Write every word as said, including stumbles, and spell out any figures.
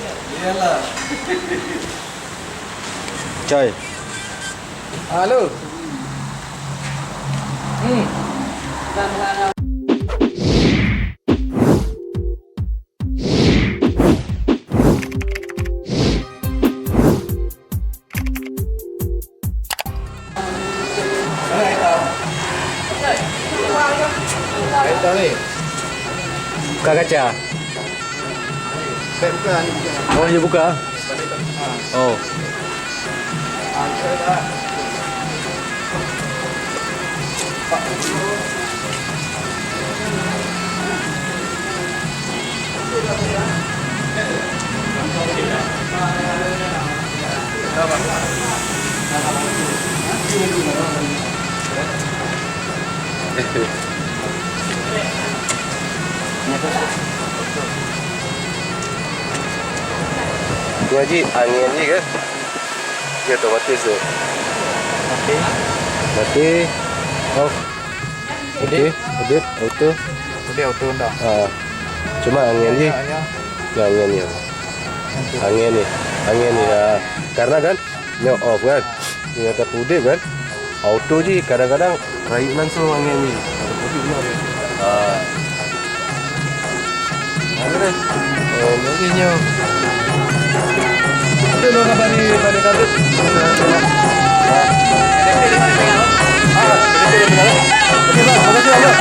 Iyalah. Coy. Halo. Hmm. Buka kaca. Oh, dia buka? Oh. Tu Haji, angin je ke? Dia otomatis tu. Mati. Mati. Off. Okey, edit, auto. Edit auto dah. Ah. Cuma angin je. Ya, ya. Ya, angin je. Angin ni. Angin ni. Ah. Karena kan, nyoe off kan. Dia kata pudip kan. Auto je kadang-kadang rayeuk langsung angin ni. Ah. Mana dah? Oh, lagi nyoe. Itu lo nak bani, bani kantut. Ah. Okey, bang. Makasih, bang.